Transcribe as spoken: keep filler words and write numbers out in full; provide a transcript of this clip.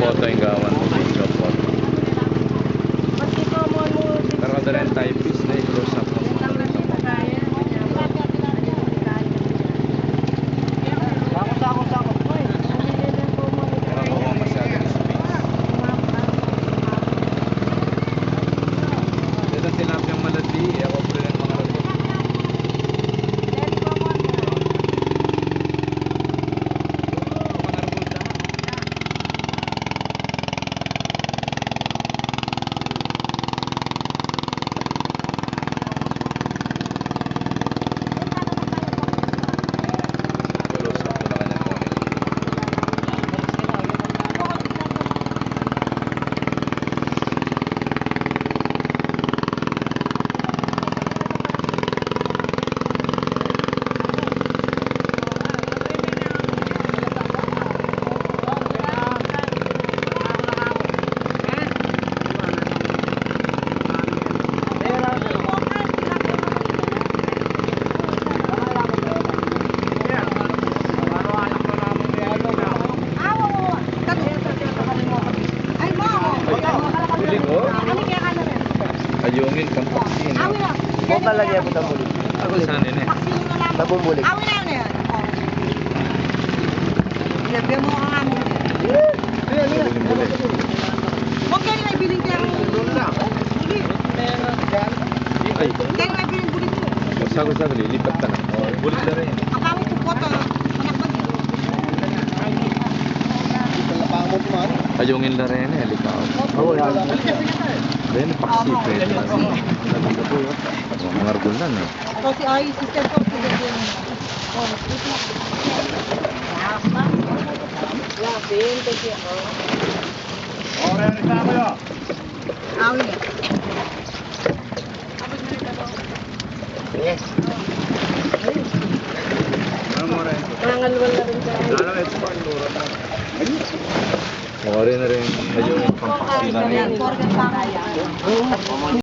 Foto ing gawan mu, video foto. Pero kada rin typist na i-close up mu. Pero ako masyado ng space. Ito tilapia malati, ako pa rin mga ragul. Mga ragul na. Ay, mo. Ay, bulig, o. Ano kaya ka na rin? Ayungin, pampaksi na. Awi na. Kung talaga yung butang bulig. Saan yun eh? Paksi na lang. Tabong bulig. Awi na, ano yan? O. Ilagyan mo ang amin. Bulig, bulig. Huwag kayo may biling kaya ang bulig. Ay. Kaya may biling bulig mo. O, sabi, sabi, lilipat ka na. O, bulig na rin. Ang pangit yung photo. Ayungin la rin e, likaw. Rin, paksi, pwede. Mga ragul na e. Kasi ay, sister ko, si Bebe. Awin. Nangalwal na rin siya. Lalo ito pa, lura mo. Mori na rin, ayungin, pampaksi na rin.